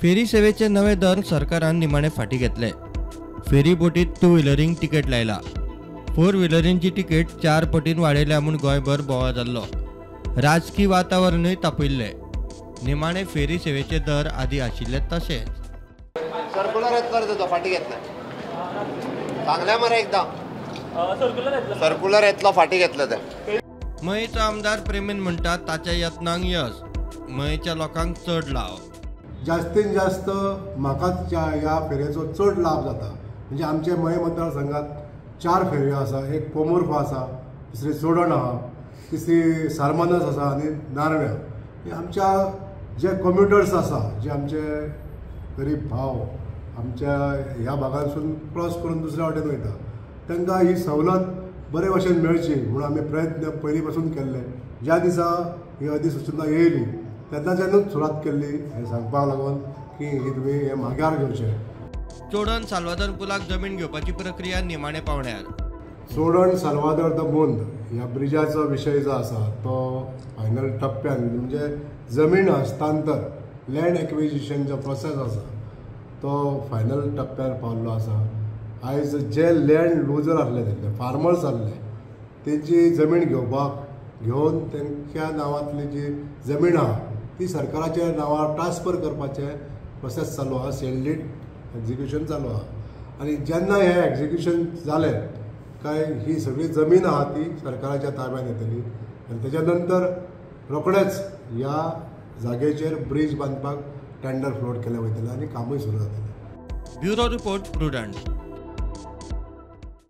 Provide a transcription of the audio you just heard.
फेरी सेवेचे नवे दर सरकारान निमाणे फाटी घेतले. फेरी बोटीत टू व्हिलरींक तिकेट लायला. फोर व्हिलरींची तिकेट 4 पटीन वाडयल्या म्हूण गोंयभर बोवाळ जाल्लो. राजकी वातावरणूय तापयिल्लें. निमाणे फेरी सेवेचे दर आदी आशिल्ले तशेंच. सर्क्युलर येतलो रे तो फाटी घेतले सांगल्या मरे एकदा सर्क्युलर येतलो फाटी घेतले ते. मयेचो आमदार प्रेमेन म्हणटा ताच्या यत्नांक यश, मयेच्या लोकांक चड लाव. जास्तीत जास्त म्हाकाच ह्या फेरयेचो चड लाभ जाता. म्हणजे आमचे मये मतदारसंघात 4 फेरयो आसा. एक कोमुर्फा आसा, दुसरी चोडण आहा, तिसरी सारमानस आसा आनी नार्व्या. आमच्या जे कम्युटर्स आसा, जे आमचे गरीब भाव आमच्या ह्या भागांसून क्रॉस करून दुसऱ्या वाटेन वयता, तांकां ही सवलत बरे भशेन मेळची म्हणून आमी प्रयत्न पयलीं पासून केल्ले. ज्या दिसा ही अधिसुचना येयली तेन्नाच्यानूच सुरवात केल्ली हें सांगपाक लागून की ही तुमी हें माग्यार घेवचें. चोडण साल्वादर पुलाक जमीन घेवपाची प्रक्रिया निमाणे पावण्यार. चोडण साल्वादर the मुंद ह्या ब्रिजाचो विशय जो आसा तो फायनल टप्प्यान, म्हणजे जमीन हस्तांतर लँड एक्विजिशन जो प्रोसेस आसा तो फायनल टप्प्यार पावल्लो आसा. आयज जे लँड लुजर आसले, तेंचे फार्मर्स आसले, तेंची जमीन घेवपाक घेवन तेंच्या नांवांतली जी जमीन आहा ती सरकाराच्या नांवार ट्रान्सफर करपाचें प्रोसेस चालू आहा. सेल डीड एक्झिक्युशन चालू आहा आनी जेन्ना हें एक्झिक्युशन जालें काय ही सगळी जमीन आहा ती सरकाराच्या ताब्यात येतली आनी तेच्या नंतर रोखडेच ह्या जागेचेर ब्रीज बांदपाक टेंडर फ्लोट केले वयतले आनी कामूय सुरू जातलें. Bureau report, Prudent.